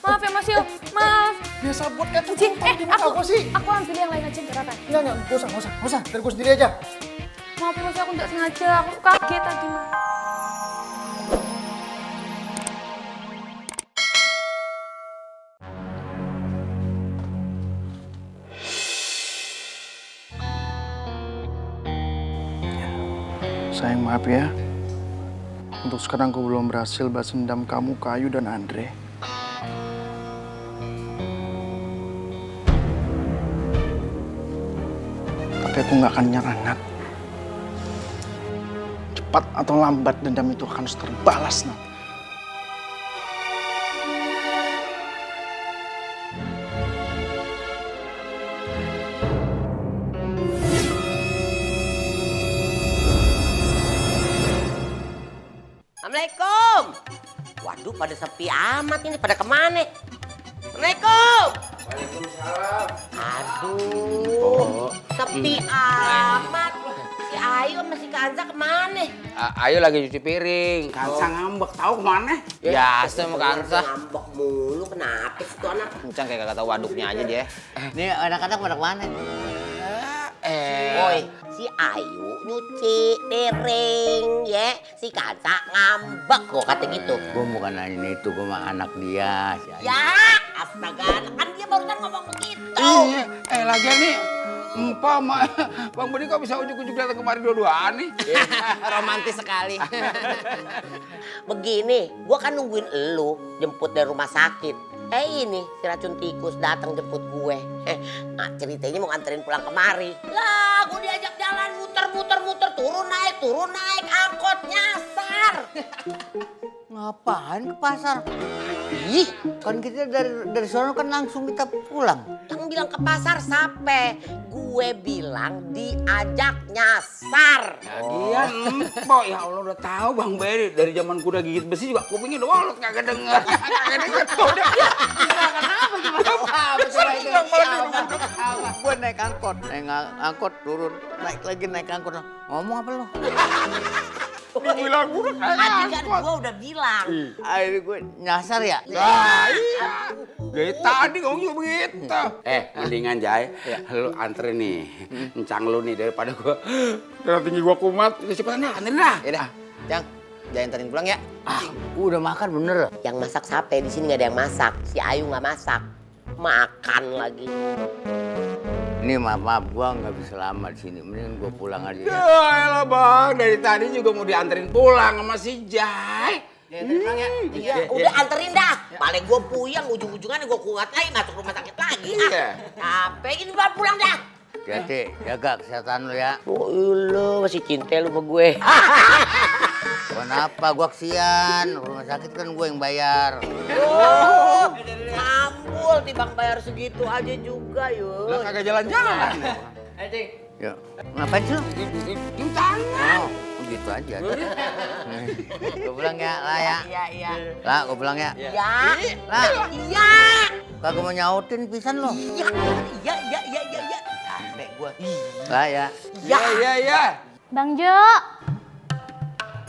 Maaf ya Mas Yo, maaf. Biasa buat kayak Cing, tuh. aku Apa sih? aku ambil yang lain aja, nggak apa-apa. Enggak, gak usah. Biar gue sendiri aja. Maaf ya Mas Yo, aku nggak sengaja, aku kaget tadi Mas. Sayang, maaf ya. Untuk sekarang aku belum berhasil balas dendam kamu ke Ayu dan Andre. Tapi aku nggak akan nyerah, Nat. Cepat atau lambat dendam itu akan terbalas, Nat. Assalamualaikum. Waduh, pada sepi amat ini. Pada kemana? Assalamualaikum. Waalaikumsalam. Aduh, sepi amat. Si Ayu sama si Kanza kemana? Ayo lagi cuci piring. Kansa ngambek, tahu kemana? Biasa sama Kansa. Ngambek mulu, kenapa sih tuh anak? Kencang kayak kagak tahu waduknya aja dia. Nih anak-anak pada kemana? Woi, si Ayu nyuci piring, ya. Si Kanza ngambek kok kata gitu. Gue bukan nanya itu, gue mah anak dia. Si Ayu. Ya, astaga, kan dia barusan ngomong begitu. Iya, lagian nih, Empa sama Bang Budi kok bisa ujuk-ujuk datang kemari dua-duaan nih? Romantis sekali. Begini, gua kan nungguin elu jemput dari rumah sakit. Ini si racun tikus datang jemput gue. Nah, ceritanya mau nganterin pulang kemari. Lah, gue diajak jalan muter, turun naik angkot nyasar. Ngapain ke pasar? Ih, kan kita dari sono kan langsung kita pulang. Yang bilang ke pasar sampai gue bilang diajak nyasar. Lagian Empok, ya Allah udah tahu Bang Beri. Dari zaman kuda gigit besi juga kupingnya udah walut, kagak denger. Kagak denger. Gue naik angkot turun, naik angkot. Ngomong apa lo? Bilang gue Tadi kan gue udah bilang. akhirnya gue nyasar ya? Iya. Dari tadi ngomong juga begitu. Mendingan Jai, lu anterin nih. Encang lu nih daripada gue. Darah tinggi gue kumat. Cepetan dah, anterin dah. Yaudah, Cang, jangan anterin pulang ya. Udah makan bener. Yang masak siapa? Di sini nggak ada yang masak. Si Ayu nggak masak. Makan lagi. Ini maaf, gua nggak bisa lama di sini. Mending gua pulang aja. Ya elah Bang, dari tadi juga mau dianterin pulang sama si Jai. Iya, udah anterin dah. Paling gue puyeng, ujung-ujungannya gue kuat lagi masuk rumah sakit lagi. Capek ini bawa pulang dah. Hati, jaga kesehatan lu ya. Oh lu masih cinta lu sama gue. Kenapa gua kesian? Rumah sakit kan gua yang bayar. Oh, ngambul timbang bayar segitu aja juga yuk. Lah kagak jalan-jalan. Ya, ngapain sih lu? Cium tangan. Oh, gitu aja. Gua pulang ya, lah ya. Iya. Lah, gua pulang ya. Iya. Lah, Iya. kagak mau nyautin pisan lo. Iya. Capek gua. Lah ya. Iya. Bang Jo.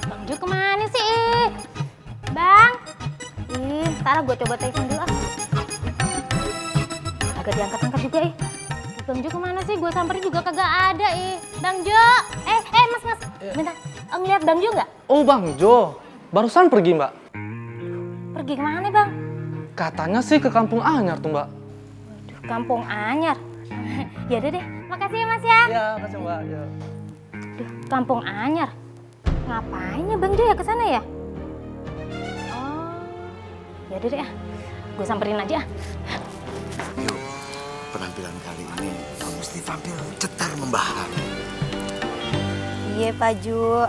Bang Jo kemana sih? Bang. Ntar gue coba telepon dulu ah. Agak diangkat-angkat juga Bang Jo kemana sih? Gue samperin juga kagak ada Bang Jo. Mas. Bentar. Ngeliat Bang Jo nggak? Oh Bang Jo, barusan pergi Mbak. Pergi kemana Bang? Katanya sih ke Kampung Anyar tuh Mbak. Kampung Anyar. Ya udah deh. Makasih ya Mas ya. Iya, makasih Mbak. Ya. Duh, Kampung Anyar. Ngapain ya Bang Jo ya ke sana ya? Oh. Ya udah deh Gue samperin aja Yuk, penampilan kali ini kamu mesti tampil cetar membahana. Iya Pak Ju,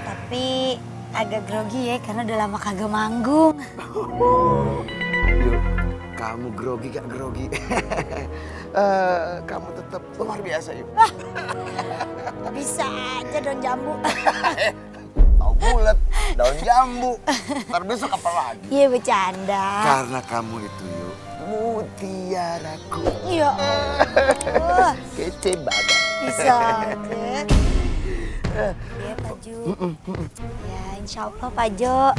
tapi agak grogi ya karena udah lama kagak manggung. Yuk, kamu grogi gak grogi? Kamu tetap luar biasa yuk. Bisa aja dong jambu. Tahu bulat, daun jambu. Ntar besok apa lagi? Iya bercanda. Karena kamu itu yuk, mutiaraku. Iya Allah. Kece banget. Bisa aja. Iya Pak Ju. Ya insya Allah Pak Jo.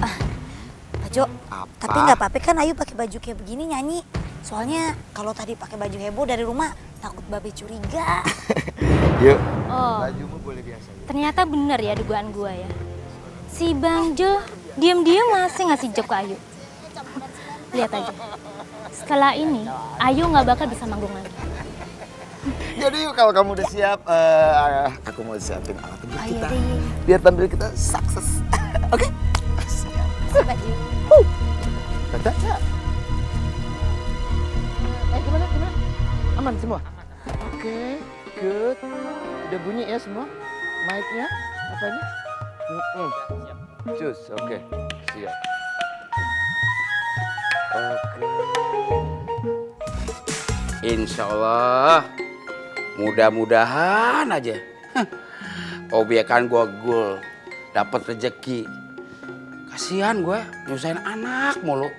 Pak Jo, tapi nggak apa-apa kan Ayu pakai baju kayak begini nyanyi. Soalnya kalau tadi pakai baju heboh dari rumah takut Babe curiga. Yuk. Oh, Bajumu boleh biasa. ternyata bener ya dugaan gua ya. Si Bang Jo diam-diam masih ngasih job ke Ayu. Lihat aja. Setelah ini, Ayu nggak bakal bisa manggung lagi. Jadi yuk kalau kamu udah siap, aku mau siapin alat untuk kita. Iya. Biar tampil kita sukses. Oke? Siap Pak Jo. Dadah. Gimana? Aman semua? Oke, good. Udah bunyi ya semua? Mic-nya? Apanya? Cus, oke. Siap. Oke. Insya Allah, mudah-mudahan aja. Obyekan gue gul, dapat rezeki. Kasihan gue nyusahin anak mulu.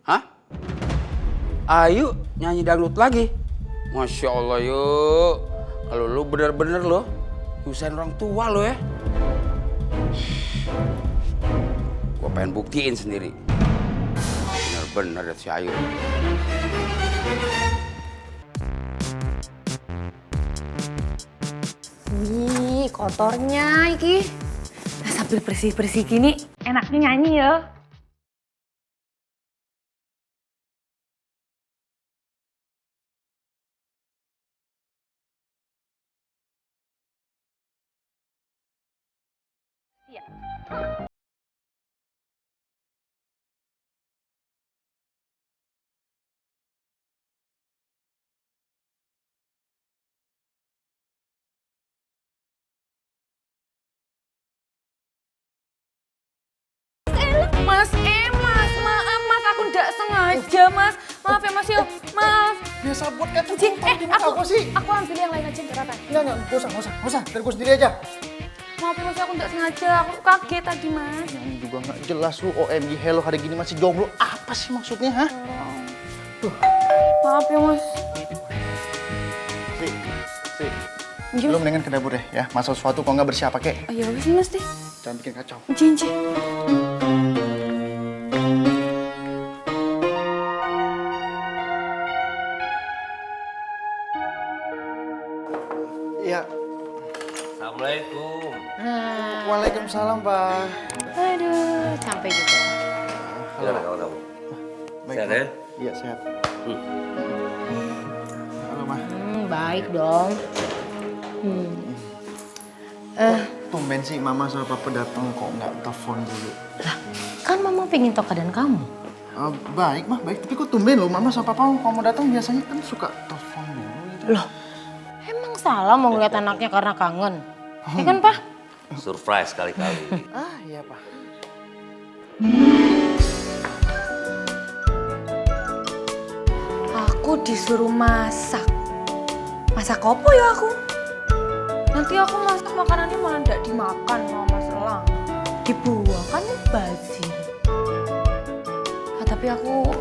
Hah? Ayu nyanyi dangdut lagi? Masya Allah yuk. Kalau lu bener-bener lo nyusahin orang tua lo ya. Gue pengen buktiin sendiri. Bener-bener si Ayu. Wih, kotornya iki. Nah, sambil bersih-bersih gini, enaknya nyanyi ya. Mas, maaf mas, aku nggak sengaja mas. Maaf ya mas, yuk, maaf. Biasa buat kacau Jing, di muka aku gua sih. ambil yang lain aja, nggak apa-apa. Enggak, nggak usah. Biar gue sendiri aja. Maaf ya mas, aku nggak sengaja, aku kaget tadi mas. Ini juga nggak jelas lu, OMG, hello hari gini masih jomblo. Apa sih maksudnya, hah? Maaf ya mas. Si. Lu mendingan ke dapur deh ya. Masak sesuatu kok nggak bersiap pakai. Oh ya wis mas deh. Jangan bikin kacau. Jinji. Iya. Assalamualaikum. Waalaikumsalam, Pak. Aduh, sampai juga. Gimana kamu? Baik, Sehat Pak. ya? Iya, sehat. Halo, Ma. Baik dong. Tumben sih Mama sama Papa datang kok nggak telepon dulu. Lah, kan mama pengen tahu keadaan kamu. Baik, Mah, baik. Tapi kok tumben loh Mama sama Papa kalau mau datang biasanya kan suka telepon dulu gitu. Loh, emang salah mau ngeliat anaknya karena kangen? Ya kan, Pak? Surprise kali-kali. Iya, Pak. Aku disuruh masak. Masak apa ya aku? Nanti aku masak makanannya malah nggak dimakan sama Mas Elang. Dibuang kan mubazir. Tapi aku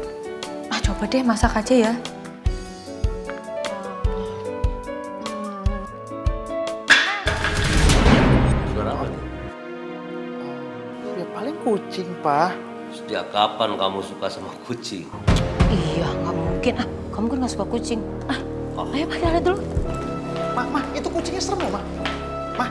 coba deh masak aja ya. Suara apa nih? Ya paling kucing, Pak. Sejak kapan kamu suka sama kucing? Iya, nggak mungkin. Kamu kan nggak suka kucing. Ayo Pak, lihat dulu. Ma, itu kucingnya serem loh, Ma. Ma.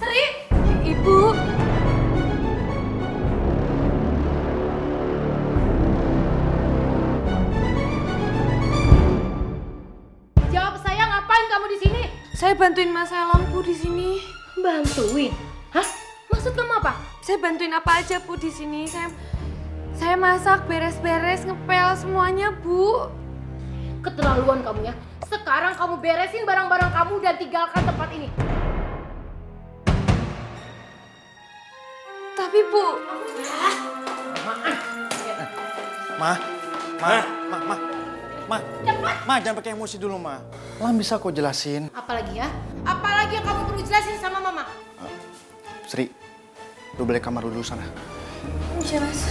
Sri, Ibu. Jawab saya, ngapain kamu di sini? Saya bantuin Mas Elang, Bu, di sini. Bantuin? Hah? Maksud kamu apa? Saya bantuin apa aja, Bu, di sini. Saya masak, beres-beres, ngepel semuanya, Bu. Keterlaluan kamu ya. Sekarang kamu beresin barang-barang kamu dan tinggalkan tempat ini. Tapi, Bu. Ma, jangan pakai emosi dulu, Ma. Lam bisa kok jelasin. Apalagi ya? Apalagi yang kamu perlu jelasin sama Mama? Sri, Lu balik kamar lu dulu sana. Iya, Mas.